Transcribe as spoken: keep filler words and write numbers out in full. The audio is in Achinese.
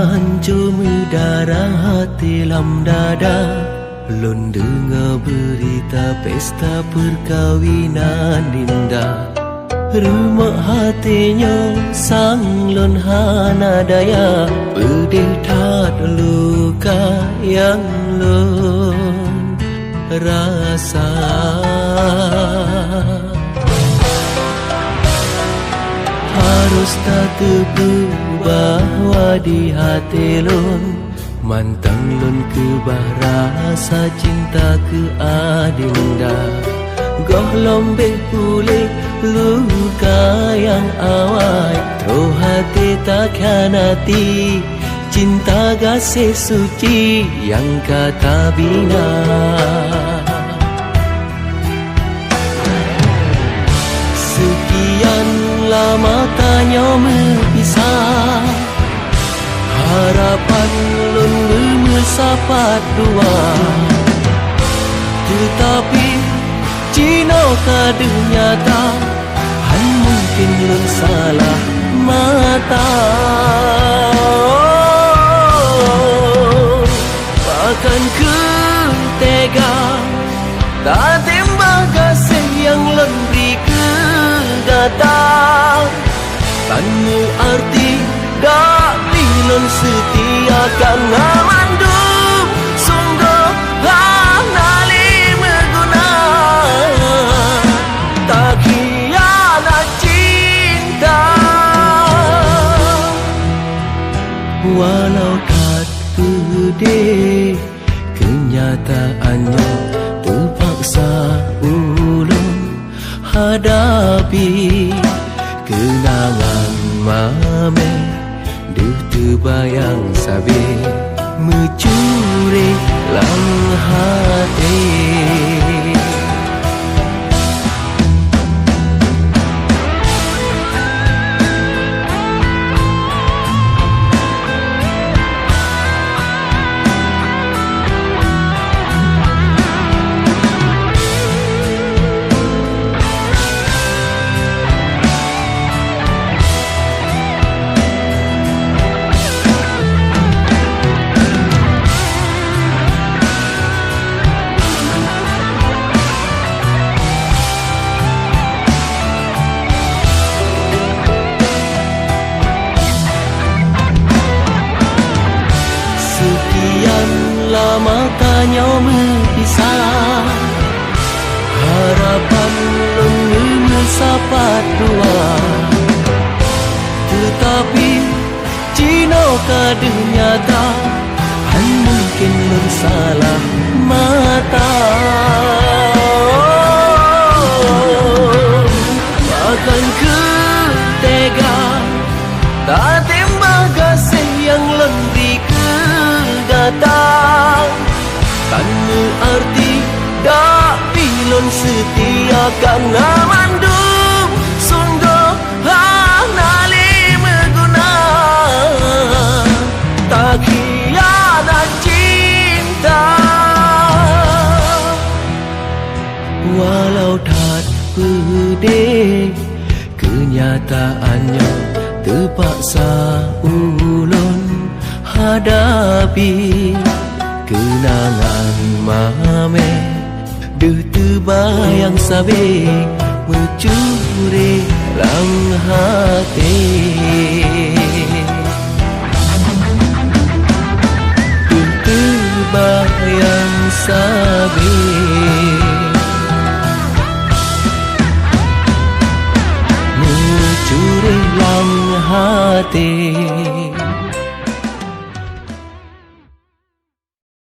Hanco meudarah até lam dada, lôn deungoe beurita pesta peukawinan Dinda. Rumoh até nyoe sang lôn hana daya, peudeh that luka nyang lôn rasa. Harôh tateupeue bahwa di até lôn mantong lôn keubah rasa cinta keu Adinda. Gohlom bék puléh luka nyang awai, roh até takhianati cinta gaséh suci nyang ka tabina. Seukian lama tanyoe meupisah, harapan lôn meumeusapat dua. Teutapi jinoe ka deuh nyata, hán mungken lôn salah mata. Pakon keuh teuga tatimba gaséh nyang lôn bri keu gata? Tan meuarti dak pi lôn seutia keu mandum, sunggoh hana lé meuguna takhianat cinta. Walau that peudeh keunyataan nyoe, teupaksa ulôn hadapi. Keunangan mamèh deuh teubayang sabé meucureh lam até. Seukian lama tanyoe meupisah, harapan lôn meumeusapat dua. Teutapi jinoe ka deuh nyata, hán mungken lôn salah mata. Pakon keuh teuga tatimba gaséh nyang lôn bri keu gata? Tan meuarti dak pi lôn seutia keu mandum, sunggoh hana lé meuguna takhianat cinta. Walau that peudeh keunyataan nyoe, teupaksa ulôn hadapi. Keunangan mamèh deuh teubayang sabé meucureh lam até. Deuh teubayang sabé meucureh lam até.